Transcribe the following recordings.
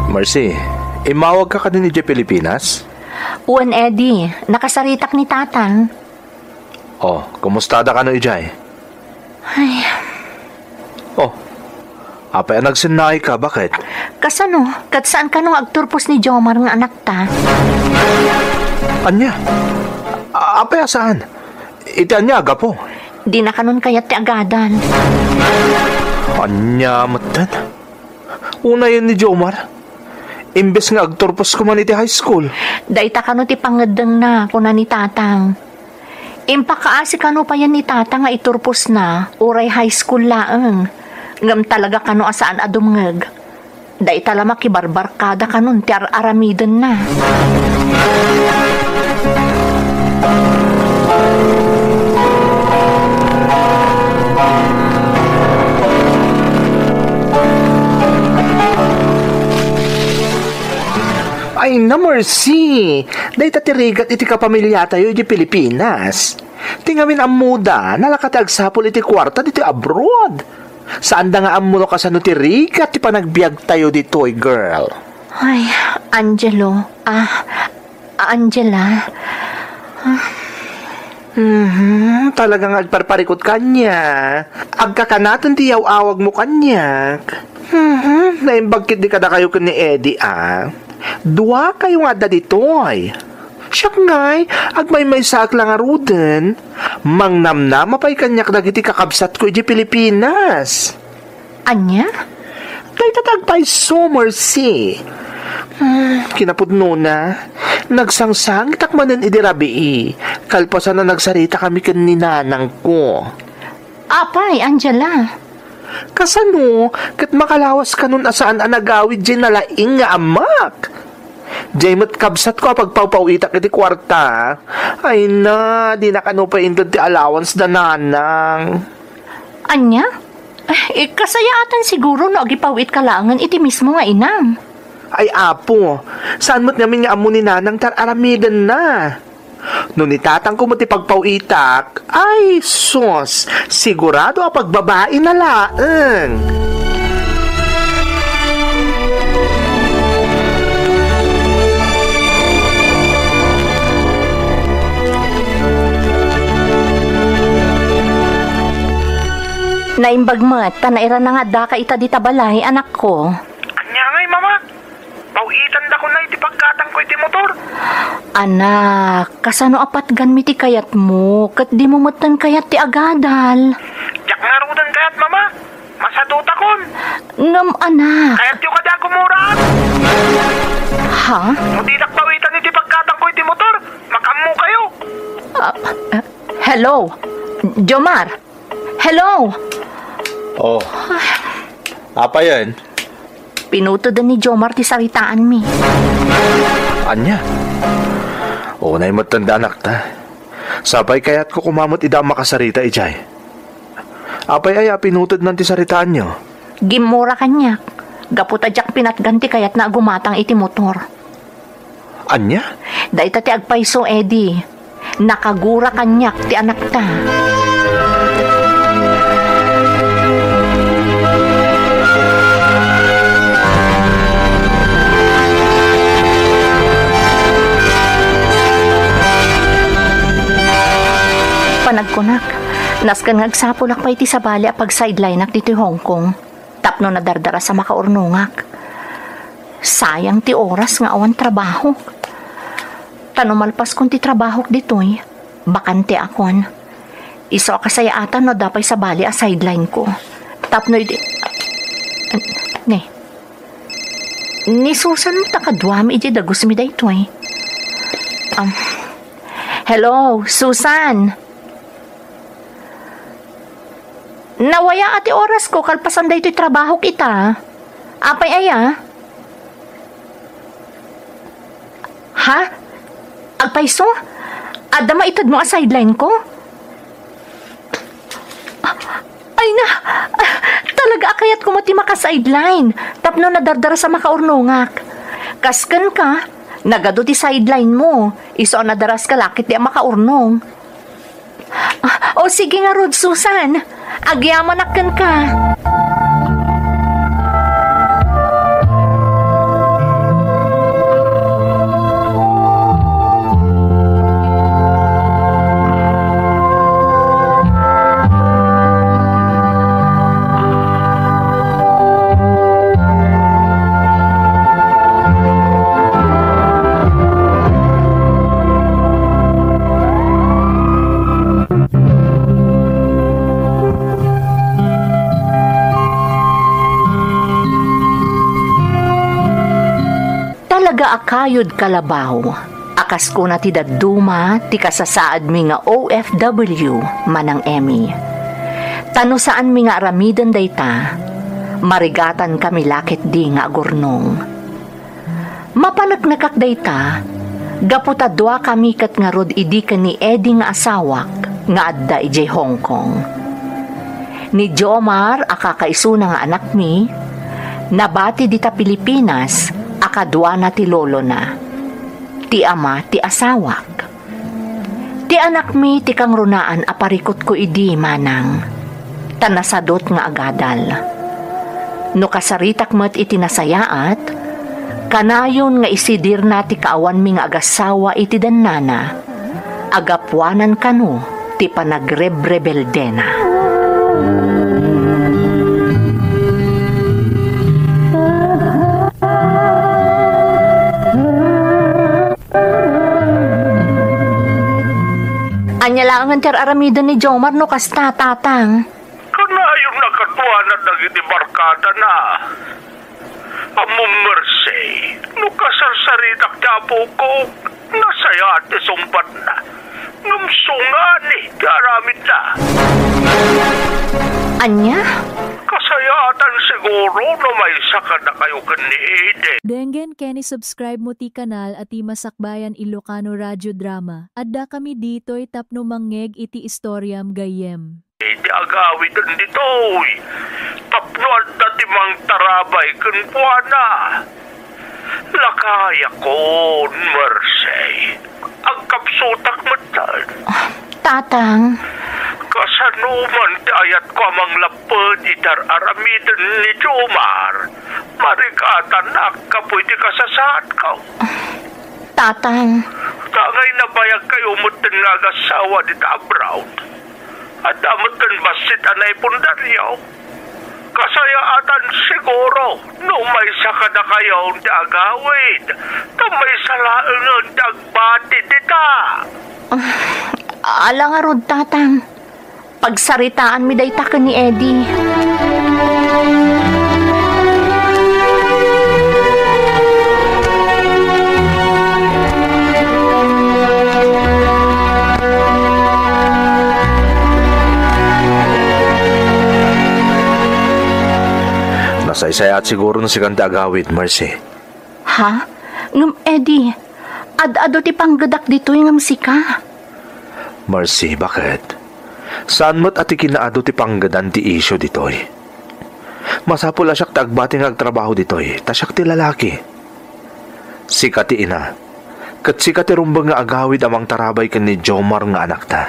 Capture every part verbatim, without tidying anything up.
Mercy, immawagka kadin idiay Pilipinas? Wen, Eddie. Nakasaritak ni Tatang. Oh, kumustada kano idiay? Ay. Oh, apay a nagsennaayka? Baket? Kasano? Ket saan kano nga agturpos ni Jomar nga anakta? Ania? A-, apay a saan? Iti ania a gapu? Dina kanon kayat ti agadal. Ania metten? Unayen ni Jomar, imbes nga agturposko man iti high school. Dayta kano ti pangngeddengna, kuna ni Tatang. Impakaasi kano payen ni Tatang nga iturposna uray high school laeng. Ngem talaga kano a saan a dumngeg. Dayta la makibarbarkada kanon ti ar-aramidenna. Ay na, Mercy! Dayta ti rigat iti kapamiliatayo iti Pilipinas. Ti ngamin ammoda, nalaka ti agsapul iti kuarta ditoy abroad. Saanda nga ammo no kasano ti rigat ti panagbiagtayo ditoy, girl. Ay, Angelo. Ah, Angela. Mhm, talaga nga agparparikut kaniak. Agkakanaton ti yaw-awagmo kaniak. Mhm, naimbag ketdi kadakayo ken ni Eddie, a. Duakayo nga adda ditoy. Siak ngay, agmaymaysaak la ngaruden. Mangnamnama pay kaniak dagiti kakabsatko idiay Pilipinas. Ania? Dayta ti agpayso, Mercy. Hmm, kinapudnona, nagsangsangitak manen idi rabii, kalpasan a nagsaritakami ken ni nanangko. Apay, Angela? Kasano ket makalawas kanon a saan a nagawid diay nalaing nga amak? Diay met kabsatko a pagpawpawitak iti kuarta. Ay na, dina kano pay inted ti allowance da nanang. Ania? Eh, kasayaatan siguro no agipawitka laengen iti mismo nga inam. Ay, Apo, saan met ngamin nga ammo ni nanang ti ar-aramidenna? No ni tatangko met ti pagpawitak, ay, sus, sigurado a pagbabaina laeng. Naimbag met ta nairana nga addaka ita dita balay, anakko. Ania ngay, Mama? Paw-itandakon iti paggatangko iti motor. Anak, kasano a patganmi ti kayatmo, ket dimo metten kayat ti agadal? Diak ngaruden kayat, Mama. Masadutakon. Ngem, anak. Kayatyo kadi a gumuraak? Ha? No didak pawitan iti paggatangko iti motor, makaammokayo. Ah, ah, hello? Jomar? Hello? Oh. Apayen? Pinuteden ni Jomar ti saritaanmi. Ania? Unay met tanda, anakta. Sapay kayatko koma met ida a makasarita idiay. Apay aya a pinutednan ti saritaanyo? Gimmura kaniak. Gapu ta diak pinatgan ti kayatna a gumatang iti motor. Ania? Dayta ti agpayso, Eddie. Nakagura kaniak ti anakta. Panagkunak, nasken nga agsapulak pay ti sabali a pag-sidelineak ditoy Hong Kong. Tapno nadardaras a makaurnongak. Sayang ti oras nga awan trabahok. Ta no malpaskon ti trabahok ditoy, bakanteakon. Isu a kasayaatan no adda pay sabali a sideline ko. Tapno idi, ne. Ni Susan ta kaduami idi dagusmi daytoy. Um, hello, Susan. Nawaya a ti orasko kalpasan daytoy trabahok ita. Apay aya? Ha? Agpayso? Adda maitedmo a sideline ko? Ay na! Ah, talaga a kayatko met ti maka-sideline tapno nadardaras a makaurnongak. Kas kenka, nagadu ti sideline mo, isu a nadaraska la ket di a makaurnong. Ah, o sige ngarud, Susan. Agyamanak kenka. A kayod kalabaw, a kas kuna ti dadduma ti kasasaadmi nga O F W manang Emmy. Ta no saanmi nga aramiden dayta, marigatankami la ketdi nga agurnong. Mapaneknekak dayta, gapu ta duakami ket ngarud idi ken ni Eddie nga asawak nga adda idiay Hong Kong. Ni Jomar a kakaisuna nga anakmi, nabati dita Pilipinas a kaduana ti lolona, ti ama ti asawak. Ti anakmi ti kangrunaan a parikutko idi, manang, ta nasadut nga agadal. No kasaritak met iti nasayaat, kanayon nga isidirna ti kaawanmi nga agasawa iti dennana, a gapuanan kano ti panagrebrebeldena. Ania laengen ti ar-aramiden ni Jomar no kasta, Tatang? Kanayon a kaduana dagiti barkadana. Ammom, Mercy, no kasarsaritak ti apok, nasayaat ti sungbatna. Ngem sungani ti aramidna. Ania? Kasayaatan siguro no maysa kadakayo ken ni Eddie. Denggen ken i-subscribe mo ti kanal a ti Masakbayan Ilocano Radio Drama. Addakami ditoy tapno mangngeg iti istoriam gayyem. Iti agawiden ditoy, tapno adda ti mangtarabay kenkuana. Lakayakon, Mercy. Agkapsutak metten. Ah, Tatang. Kasano man ti ayatko a manglapped iti ar-aramiden ni Jomar? Marigatanak gapu iti kasasaadko. Tatang. Tangay nabayagkayo metten nga agasawa dita abroad. Adda metten bassit a naipundanyo. Kasayaatan siguro no maysa kadakayo ti agawid, ta maysa laengen ti agbati dita. Ah, ala ngarud, Tatang. Pagsaritaanmi dayta ken ni Eddie. Nasaysayaat siguro no sikan ti agawid, Mercy. Ha? Ngem, Eddie, ad-adu ti panggedak ditoy ngem sika. Mercy, baket? Saan met a ti kinaadu ti panggedan ti isyu ditoy. Masapul a siak ti agbati nga agtrabaho ditoy, ta siak ti lalaki. Sika ti ina, ket sika ti rumbeng nga agawid a mangtarabay ken ni Jomar nga anakta.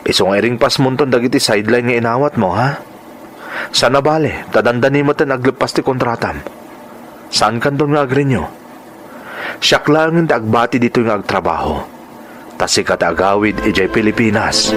Isu nga iringpasmonton dagiti sideline nga inawatmo, ha? Saan a bale, ta dandani metten agleppas ti kontratam. Saankanton nga agrenew. Siak laengen ti agbati ditoy nga agtrabaho. Ta sika ti agawid idiay Pilipinas.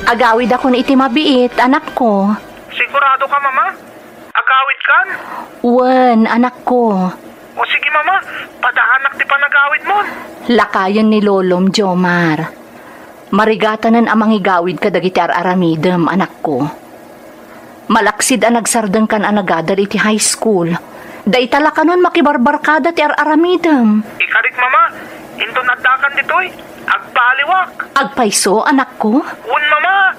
Agawidakon iti mabiit, anakko. Sigurado ka, Mama? Agawidkan? Wen, anakko. O sige, Mama, padaanak ti panagawidmon. Lakayen ni Lolom, Jomar. Marigatanen a mangigawid kadagiti ar-aramidem, anakko. Malaksid a nagsardengkan a nagadal iti high school. Dayta la kanon makibarbarkada ti ar-aramidem. Ikarik, Mama, inton addakan ditoy, agbaliwak. Agpayso, anakko? Wen, Mama,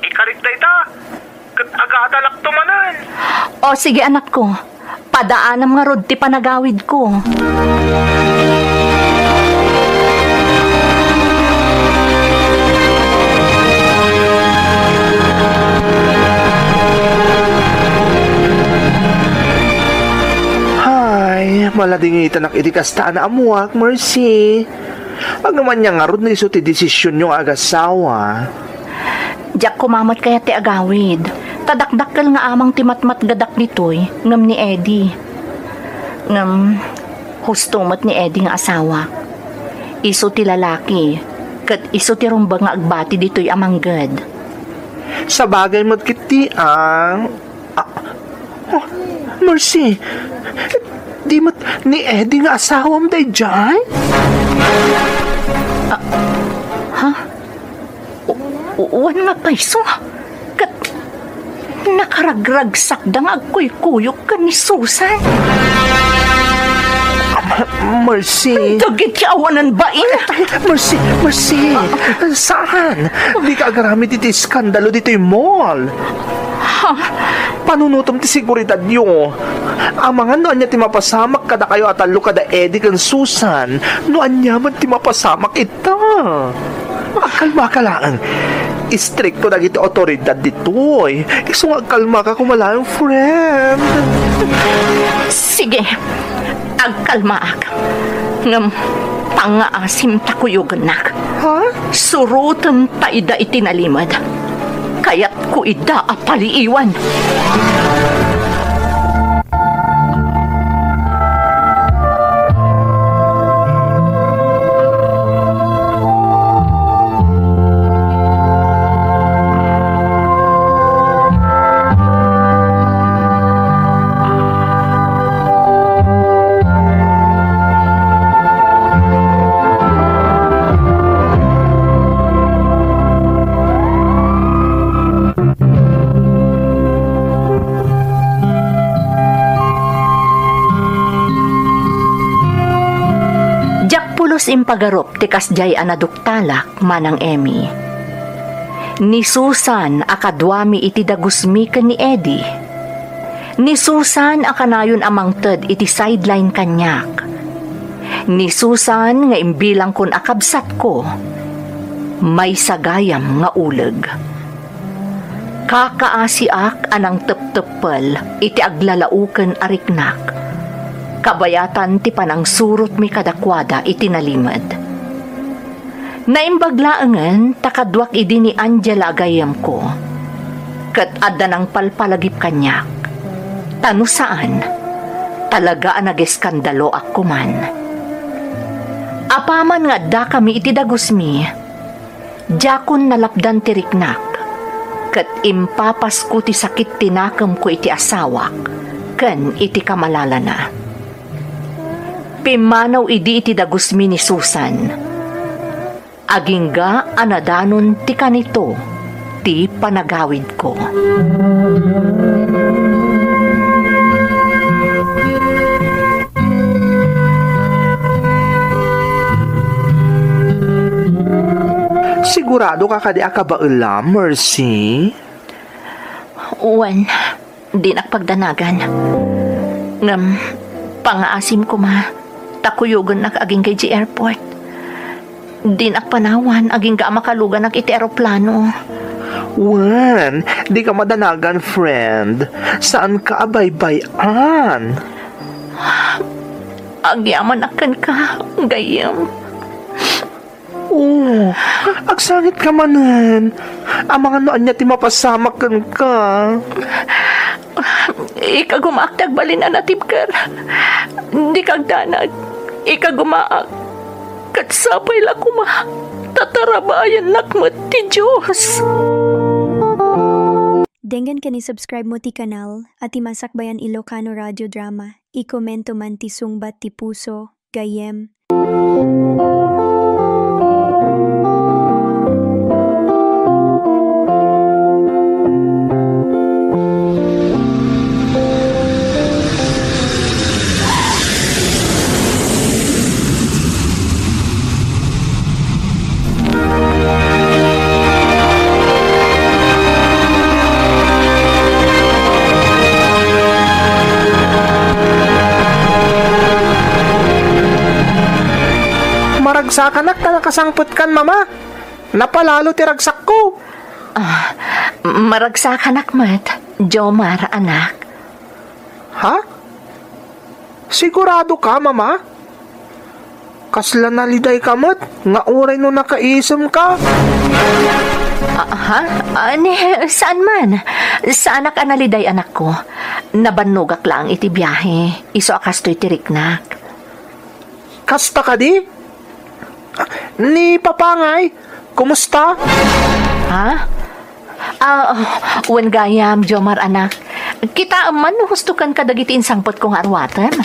ikarik dayta. Ket agadalakto manen. O, sige, anakko. Padaanam ngarud ti panagawidko. Hay, maladingitanak iti kasta a naammoak, Mercy. Ngem ania ngarud no isu ti desisionyo nga agasawa? Diak koma met kayat ti agawid, ta dakdakkel nga amang ti matmatgadak ditoy ngem ni Eddie. Ngem, husto met ni Eddie nga asawak. Isu ti lalaki, ket isu ti rumbeng nga agbati ditoy a mangged. Sabagay met ketdi, a. Ah, oh, Mercy, di met, Ni Eddie nga asawam daydiay? Ah, ha? U-, uwan nga payso? Ket nakaragragsakda nga agkuykuyog ken ni Susan. Ah, Mercy. Dagiti awanan bain. Mercy, Mercy. Saan? Dika agaramid iti eskandalo ditoy mall. Ha? Panunotem ti seguridadyo. Amangan no ania ti mapasamak kadakayo a tallo kada Eddie ken Susan. No ania man ti mapasamak ita. Agkalmaka laeng. Istrikto dagiti awtoridad ditoy. Isu nga agkalmaka koma laeng, friend. Sige. Agkalmaak. Ngem pangngaasim ta kuyogennak. Ha? Surotem ta ida iti nalimed. Kayatko ida a paliiwan. Diak pulos impagarup ti kasdiay a naduktalak, Manang Emmy. Ni Susan a kaduami iti dagusmi ken ni Eddie. Ni Susan a kanayon a mangted iti sideline kaniak. Ni Susan nga imbilangkon a kabsatko. Maysa gayam nga uleg. Kakaasiak a nangtepteppel iti aglalaoken a riknak. Kabayatan ti panangsurotmi kadakuada iti nalimed. Naimbag laengen ta kaduak idi ni Angela a gayyemko. Ket adda nangpalpalagip kaniak. Ta no saan, talaga a nageskandaloak koman. Apaman nga addakami iti dagusmi, diakon nalapdan ti riknak, ket impapasko ti sakit ti nakemko iti asawak ken iti kamalalana. Pimmanaw idi iti dagusmi ni Susan. Agingga a nadanon ti kanito ti panagawidko. Sigurado ka kadi a kabaelam, Mercy? Wen, dinak pagdanagan. Ngem, pangngaasim koma, ta kuyogennak agingga idiay airport. Dinak panawan agingga a makaluganak iti eroplano. Wen, dika madanagan, friend. Saanka a baybay-an. Agyamanak kenka, gayyem. Oh, agsangitka manen. Amangan no ania ti mapasamak kenka. Ikagumaak ti agbalin a natibker. Dika agdanag. Ikagumaak. Ket sapay la koma ta tarabayannak met ti Dios. Denggen ken i-subscribe mo ti kanal a ti Masakbayan Ilocano Radio Drama. I-commento man ti sungbat ti puso, gayyem. Maragsakanak ta nakasangpetkan, Mama. Napalalo ti ragsakko. Ah, maragsakanak met, Jomar, anak. Ha? Sigurado ka, Mama? Kasla naliday ka met nga uray no nakaisemka? Ah, ha? Ah, ni, saan man? Saanak a naliday, anakko. Nabannogak laeng iti biahe. Isu a kastoy ti riknak. Kasta kadi? Ni Papa ngay, kumusta? Ha? Ah, wen gayam, Jomar, anak. Kitaem man no husto ken kadagiti insangpetko nga aruaten.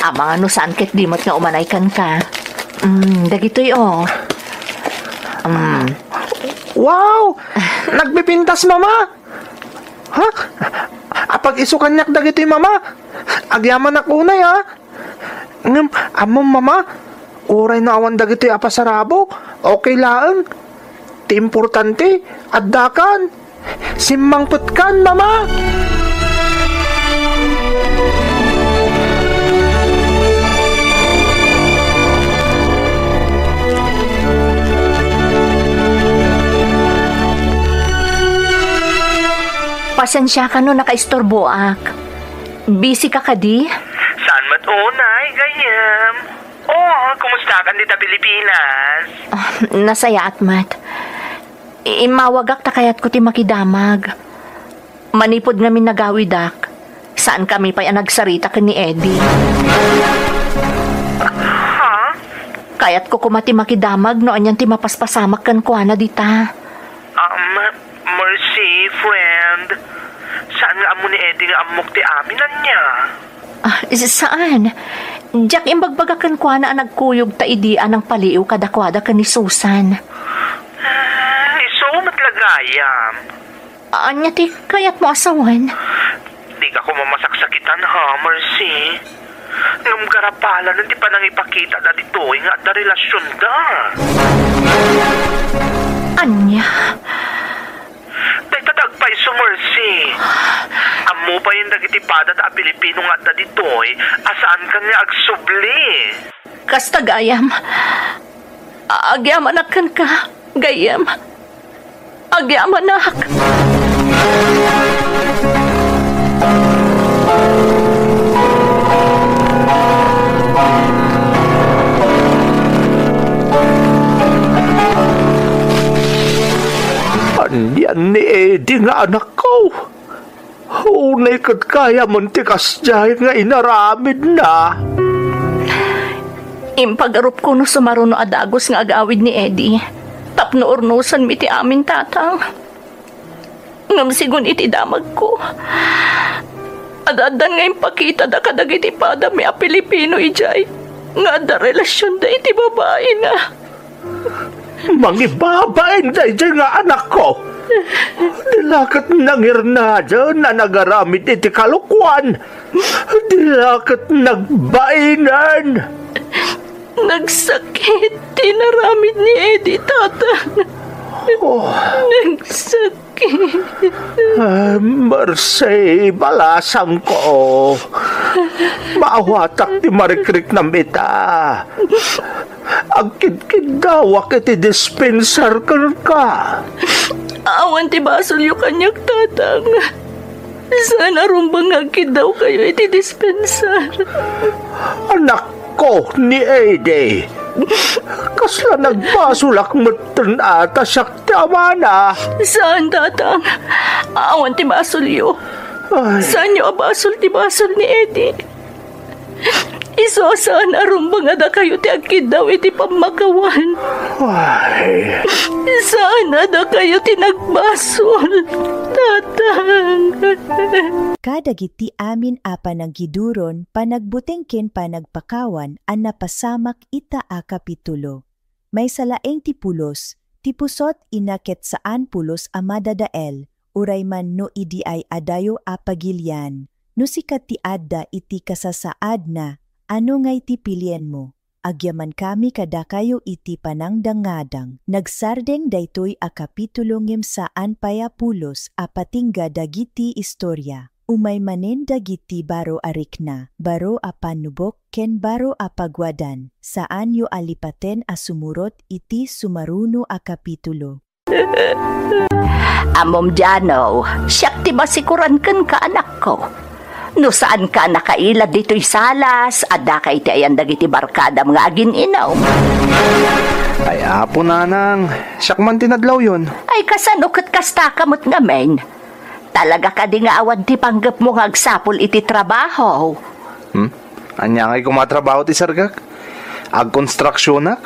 Amangan no saan ketdi met nga umanay kenka. Mm, dagitoy, oh. Mm. Wow! Nagbibintas, Mama! Ha? Apag-isu kaniak dagitoy, Mama. Agyamanak unay, ha? Ngem, ammom, Mama, uray no awan dagitoy a pasarabo, okay laeng. Ti importante, addakan. Simmangpetkan, Mama! Pasensiaka no nakaisturboak. Busy ka kadi? Saan met unay, gayyem? Oh, kumustakan dita Pilipinas? Ah, nasayaat met. I-, immawagak ta kayatko ti makidamag. Manipud ngamin nagawidak, saankami pay a nagsarita ken ni Eddie. Ha? Kayatko koma ti makidamag no anian ti mapaspasamak kenkuana dita. Um, Mercy, friend. Saan nga ammo ni Eddie nga ammok ti amin, ania? Ah, s-, saan? Diak imbagbaga kenkuana a nagkuyog ta idi a nangpaliiw kadakuada ken ni Susan. Hmm, isu met la gayam. Ania ti kayatmo a sawen? Dika koma masaksakitan, ha, Mercy? Ngem garapalanen ti panangipakitada ditoy nga adda relasionda. Ania? Dayta ti agpayso, Mercy. Ammo payen dagiti padada a Pilipino nga adda ditoy a saankan nga agsubli. Kasta gayam. Agyamanak kenka, gayyem. Agyamanak. Anian ni Eddie nga anakko? Unay ket kayamen ti kasdiay nga inaramidna. Impagarupko no sumaruno a dagus nga agawid ni Eddie tapno urnosanmi ti amin, Tatang. Ngem sigun iti damagko, ad-addan nga impakitada kadagiti padami a Pilipino idiay nga adda relasionda iti babaina. Mangibabain daydiay nga anakko. Di la ket nangirnaden a nagaramid iti kalokuan. Di la ket nagbainen. Nagsakit ti inaramid ni Eddie, Tatang. Oh. Nagsakit. Ah, Mercy, balasangko. Maawatak ti marikriknam ita. Agkidkiddawak iti dispenser kenka. Awan ti basolyo kaniak, Tatang. Saan a rumbeng nga agkiddawkayo iti dispenser. Anakko ni Eddie. Kasla nagbasolak metten a ta siak ti amana. Saan, Tatang. Awan ti basolyo. Ay. Saanyo a basol ti basol ni Eddie. Isu a saan a rumbeng a dakayo ti agkiddaw iti pammakawan. Ay. Saan a dakayo ti nagbasol, Tatang. Kadagiti amin a panaggiduron, panagbuteng ken panagpakawan a napasamak ita a kapitulo. Maysa laeng ti pulos, ti pusot ina ket saan pulos a madadael, uray man no idiay adayo a pagilian. No sika ti adda iti kasasaadna, ano ngay ti pilienmo? Agyamankami kadakayo iti panangdangadang. Nagsardeng daytoy a kapitulo ngem saan pay a pulos a patingga dagiti istoria. Umay manen dagiti baro a rikna, baro a pannubok, ken baro a paguadan, saanyo a lipaten a sumurot iti sumaruno a kapitulo. Ammom, Jano, siak ti masikuran kenka, anakko. No saanka a nakaila ditoy salas, addaka iti ayan dagiti barkadam nga agin-inum. Ay, apo, nanang, siak man ti nadlawyon. Ay, kasano ket kastaka met ngamin? Talaga kadi nga awan ti panggepmo nga agsapul iti trabaho? Hmm? Ania ngay koma a trabaho ti sargak? Agkonstruksionak?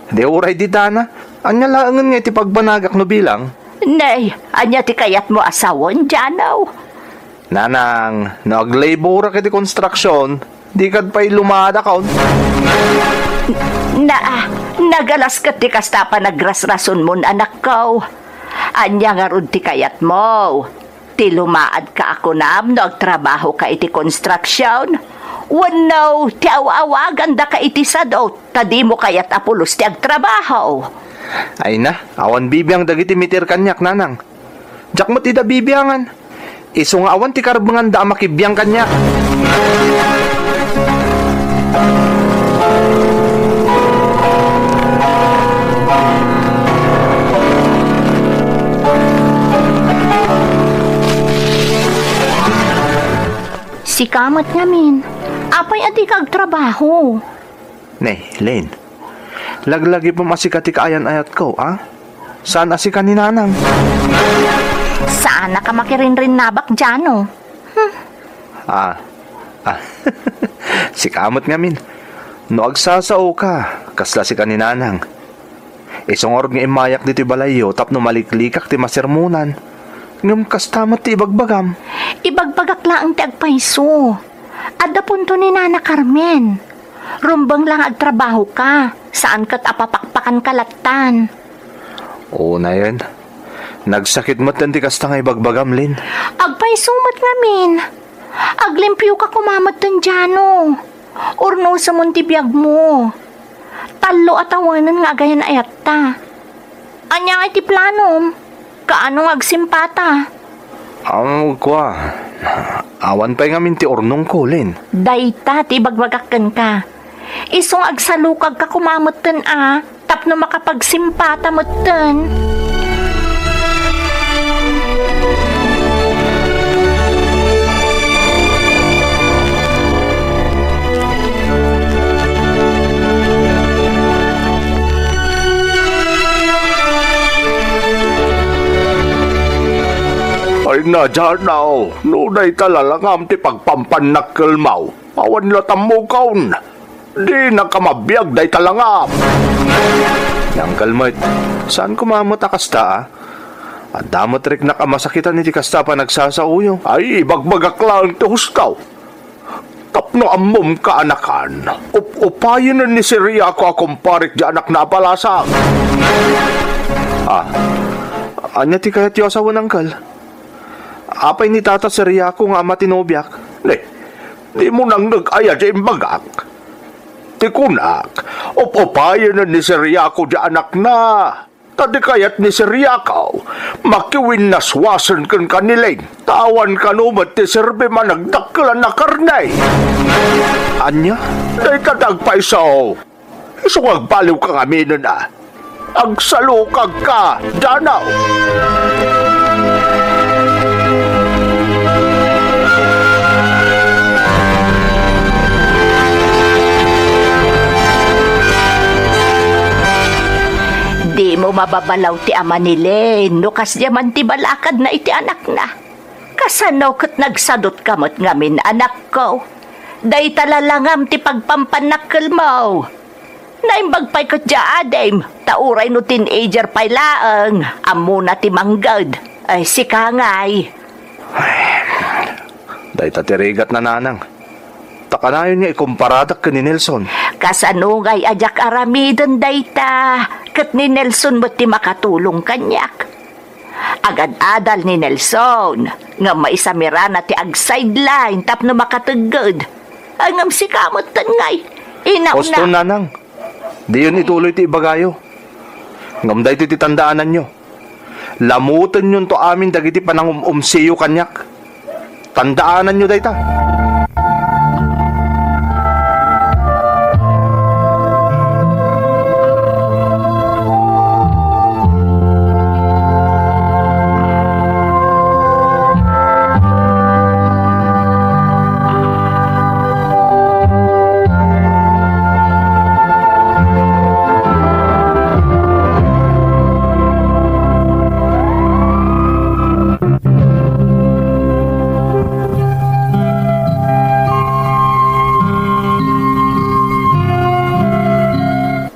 Di uray ditana? Ania laengen nga iti pagbanagak no bilang? Nay, ania ti kayatmo a sawen, Jano? Nanang, no aglaborak iti konstruksion, Dikad pay lumaadakon. Na, nagalas ket ti kasta panagrasrasonmon, anakko. Ania ngarud ti kayatmo? Ti lumaadka a kunam no agtrabahoka iti construction? Wenno ti aw-awagandaka iti sado ta dimo kayat a pulos ti agtrabaho? Ay na, awan bibiang dagiti meter kaniak, nanang. Diak met ida bibiangan. Isu nga awan ti karbenganda a makibiang kaniak. Sika met ngamin, apay a dika agtrabaho? Ne, Lin. Laglagipem a sika ti kaayan-ayatko, a? Saan a sika ni Nanang? Saanak a makirinrinnabak, Jano. Hmm. Ah. Ah. Sika met ngamin. No agsasaoka, kasla sika ni Nanang. Isu ngarud nga immayak ditoy balayyo tapno maliklikak ti masermonan. Ngem kasta met ti ibagbagam. Ibagbagak laeng ti agpayso. Adda punto ni Nana Carmen. Rumbeng la nga agtrabahoka, saan ket a papakpakanka lattan. Unayen, nagsakit metten ti kasta nga ibagbagam, Lin. Agpayso met ngamin. Aglimpioka koma metten, Jano. Urnosemon ti biagmo. Tallo a tawenen nga agayan-ayatta. Ania ngay ti planom? Kaano nga agsimpata? Am, kua, awan pay ngamin ti urnongko, Lin. Dayta ti ibagbagak kenka. Isu nga agsalukagka koma metten a, tapno makapagsimpata metten. Ay na, Jano, no dayta lalangam ti pagpampannakkelmo, awan la tammukon. Dinaka mabiag dayta langam. Ni Angkel met, saan koma met a kasta, a? Adda met riknak a masakitan iti kasta a panagsasaoyo. Ay, ibagbagak laeng ti husto. Tapno ammom, kaanakan, up-upayenen ni Siriako a kumparek ti anakna a balasang. Ah, ania ti kayatyo a sawen, Angkel? Apay ni Tata Siriako nga ama ti nobiak? Ne, dimo nangngeg aya ti imbagak? Ti kunak, up-upayenen ni Siriako ti anakna. Ta di kayat ni Siriako, makiwinnaswasen kenka ni Lin, ta awan kano met ti serbim a nagdakkelan a karne. Ania? Dayta ti agpayso. Isu nga agbaliwka ngaminen a. Agsalukagka, Jano. Dimo mababalaw ti ama ni Lin no kasdiay man ti balakadna iti anakna. Kasano ket nagsadutka met ngamin, anakko? Dayta lalangam ti pagpampannakkelmo. Naimbag pay ket diay adim, ta uray no teenager pay laeng, ammona ti mangged. Ay, sika ngay. Ay, dayta ti rigatna, nanang. Ta kanayon nga ikumparadak ken ni Nelson. Kasano ngay a diak aramiden dayta? Ket ni Nelson met ti makatulong kaniak. Agad-adal ni Nelson, ngem maisamirana ti ag-sideline tapno makategged. Ay, ngem sika metten ngay, inauna. Usto, nanang. Diyon ituloy ti ibagayo. Ngem daytoy ti tandaananyo. Lamutenyonto amin dagiti panangum-umsiyo kaniak. Tandaananyo dayta.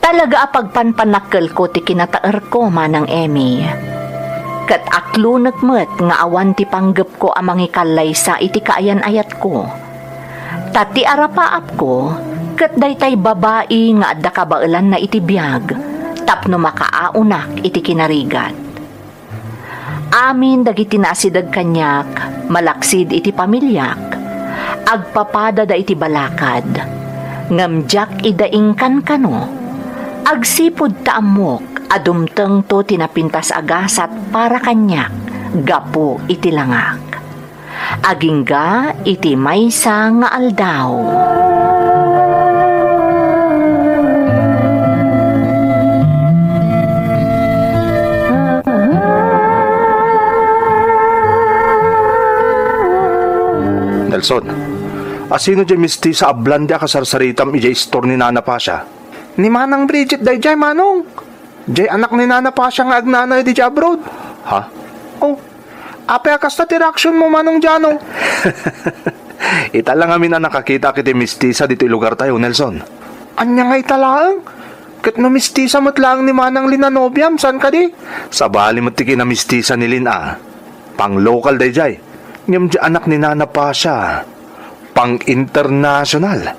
Talaga a pagpanpanakkelko ti kinataerko, Manang Emmy. Ket aklunek met nga awan ti panggepko a mangikallaysa iti kaayan-ayatko. Ta ti arapaapko ket daytay babai nga adda kabaelanna iti biag tapno makaaonak iti kinarigat. Amin dagiti naasideg kaniak malaksid iti pamiliak, agpapadada iti balakad, ngem diak idda inkankano. Agsipud ta ammok a dumtengto ti napintas a gasat para kaniak gapu iti langak. Agingga iti maysa nga aldaw. Nelson, asino diay mistisa a blonde a kasarsaritam idiay istor ni Nana Pasha? Ni Manang Bridget daydiay, Manong. Diay anak ni Nana Pasha nga agnanaed idiay abroad. Ha? Oh, apay a kasta ti reaksionmo, Manong Jano? Ita la ngamin a nakakitak iti mistisa ditoy lugartayo, Nelson. Ania nga ita laeng? Ket no mistisa met laeng ni Manang Lin a nobiam, saan kadi? Sabali met ti kinamistisa ni Lin a. Pang-local daydiay. Ngem diay anak ni Nana Pasha, pang-international.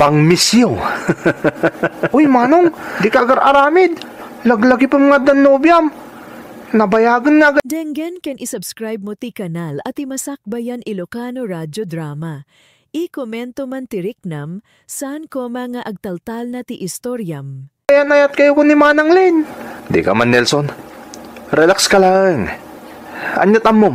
Pang-misyo. Uy, Manong, dika agar-aramid. Laglagipem nga addan nobiam. Nabayagen nga agad. Denggen ken i-subscribe mo ti kanal a ti Masakbayan Ilocano Radio Drama. I-komento man ti riknam, saan koma nga agtaltalna ti istoriam. Ayan-ayat kayo ko ni Manang Len. Dika man, Nelson. Relax ka laeng. Aniat ammom,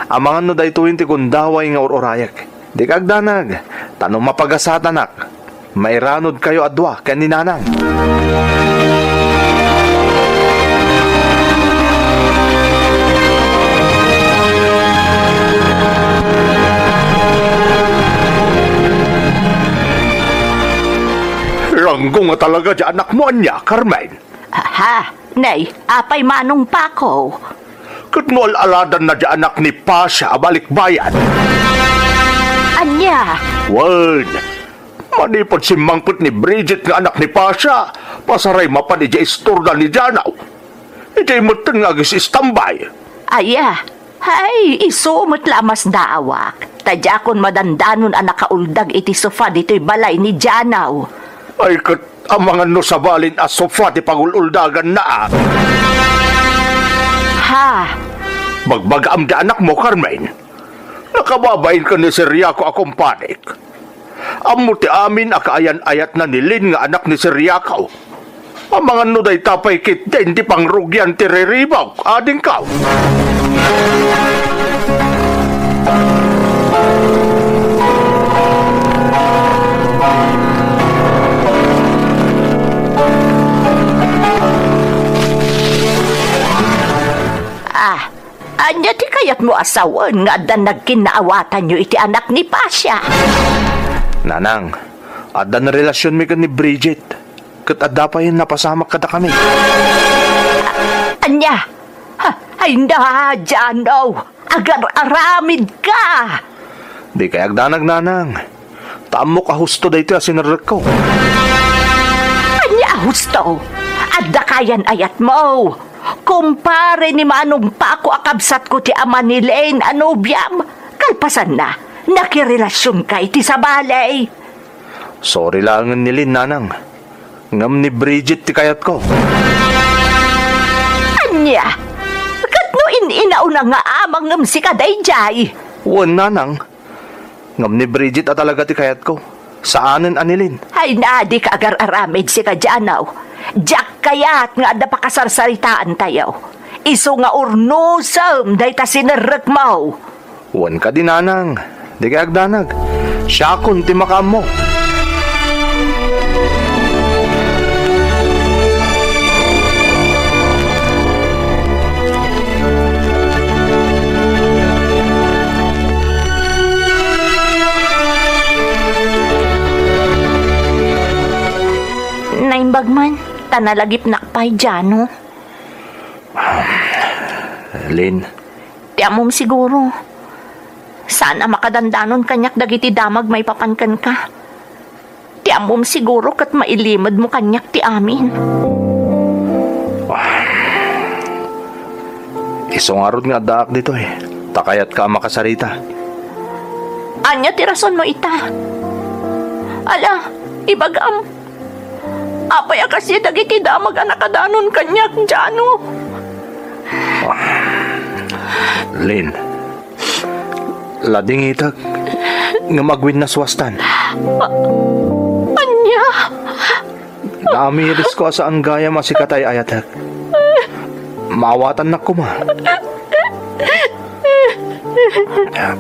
amangan no daytoyen ti gundaway nga ur-urayek. Dika agdanag, ta no mapagasatanak, mairanod kayo a dua ken ni Nanang. Ranggo nga talaga diay anakmo ania, Carmen? Aha, nay, apay Manong Paco? Ket no al-aladanna diay anak ni Pasha a balikbayan? Ania? Wen, manipud simmangpet ni Bridget nga anak ni Pasha, pasaray mapan idiay istorda ni Janaw. Idiay metten nga agis-istambay. Aya, ay, isu met la a masdaawak, ta diakon madandanon a nakauldag iti sofa ditoy balay ni Janaw. Ay, ket amangan no sabalin a sofa ti pangul-uldaganna, a? Ha? Bagbagaam diay anakmo, Carmen. Nakababain ken ni Sir Yako a kumpanik. Ammo ti amin a kaayan-ayatna ni Lin nga anak ni Sir Yako. Amangan no dayta pay ketdin ti pangrugian ti riribuk, adingko. Ah, ania ti kayatmo a sawen nga addan nagkinnaawatanyo iti anak ni Pasha? Nanang, addan relasionmi ken ni Bridget, ket adda pay napasamak kadakami. Ania? Ha, ay na, Jano, agar-aramidka! Dikay agdanag, Nanang. Ta ammok a husto daytoy a sinerrekko. Ania a husto? Adda kaayan-ayatmo. Kumpare ni Manong Paco a kabsatko ti ama ni Lane a nobiam. Kalpasanna, nakirelasionka iti sabali. Sorry laengen ni Lin, Nanang. Ngem ni Bridget ti kayatko. Ania? Ket no in-inauna nga ama ngem sika daydiay? Wen, Nanang. Ngem ni Bridget a talaga ti kayatko. Saanen a ni Lin. Ay na, dika agar-aramid, sika Janaw. Diak kayat nga adda pakasarsaritaantayo. Isu nga urnosem dayta sinerrekmo. Wen kadi, Nanang, dikay agdanag. Siakon ti makaammo. Naimbag man, ta nalagipnak pay, Jano. Lin. Ti ammom siguro. Saan a makadandanon kaniak dagiti damag maipapan kenka. Ti ammom siguro ket mailimedmo kaniak ti amin. Isu ngarud nga addaak ditoy, ta kayatka a makasarita. Ania ti rasonmo ita? Ala, ibagam. Apay a kasdi dagiti damag a nakadanon kaniak, Jano? Lin, ladingitek, ngem agwinnaswastan. Ania? Naamirisko a saan gayam a sika ti ay-ayatek. Maawatannak koma.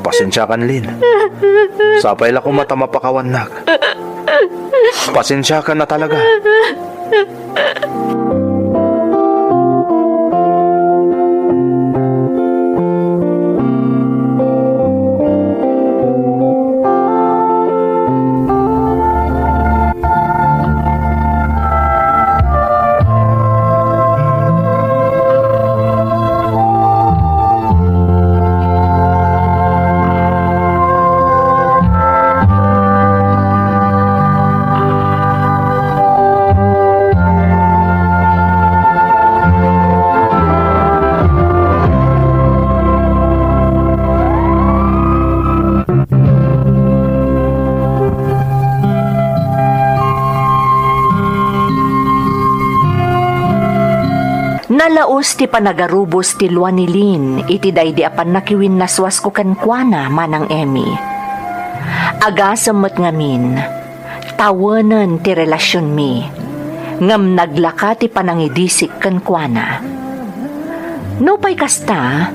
Pasensiakan, Lin. Sapay la koma ta mapakawannak. Pasensiakan a talaga. Nalaus ti panagarubos ti lua ni Lin iti daydi a pannakiwinnaswasko kenkuana, Manang Emmy. Agasem met ngamin, tawenen ti relasionmi, ngem naglaka ti panangidisik kenkuana. Nupay kasta,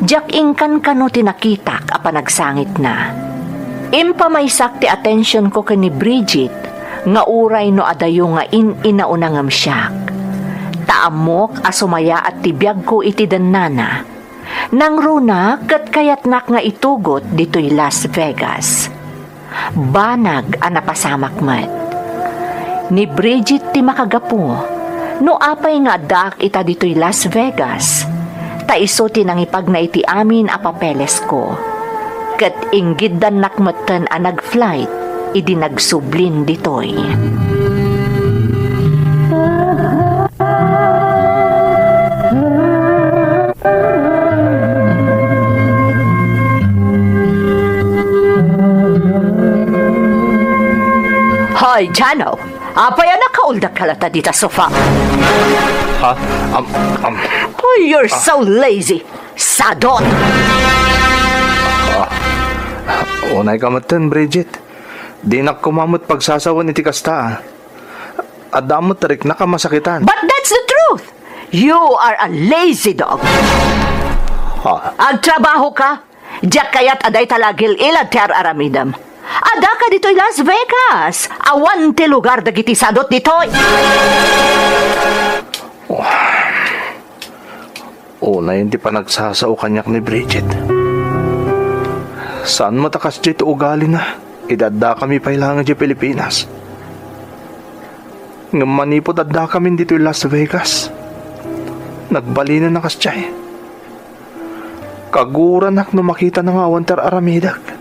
diak inkankano ti nakitak a panagsangitna. Impamaysak ti atensionko ken ni Bridget nga uray no adayo nga in-inauna ngem siak. Ta ammok a sumayaat ti biagko iti dennana. Nangrunak ket kayatnak nga itugot ditoy Las Vegas. Banag a napasamak met. Ni Bridget ti makagapu no apay nga addaak ita ditoy Las Vegas, ta isu ti nangipagna iti amin a papelesko. Ket inggiddannak metten a nag-flight idi nagsublin ditoy. Hoy, Jano! Apay a nakauldak ka latta dita sofa? Ha? Am, am. Oh, you're so lazy! Sadot! Ah, unay ka metten, Bridget. Dinak koma met pagsasawen iti kasta, ah. Adda met riknak a masakitan. But that's the truth! You are a lazy dog. Ha? Agtrabaho ka. Diak kayat a dayta la agil-ilad ti ar-aramidem. Addaka ditoy Las Vegas. Awan ti lugar dagiti sadot ditoy. Unayen ti panagsasao kaniak ni Bridget. Saan met a kasdiay ti ugalina idi addakami pay laeng idiay Pilipinas. Ngem manipud addakamin ditoy Las Vegas, nagbalinen a kasdiay. Kaguranak no makitana nga awan ti ar-aramidek.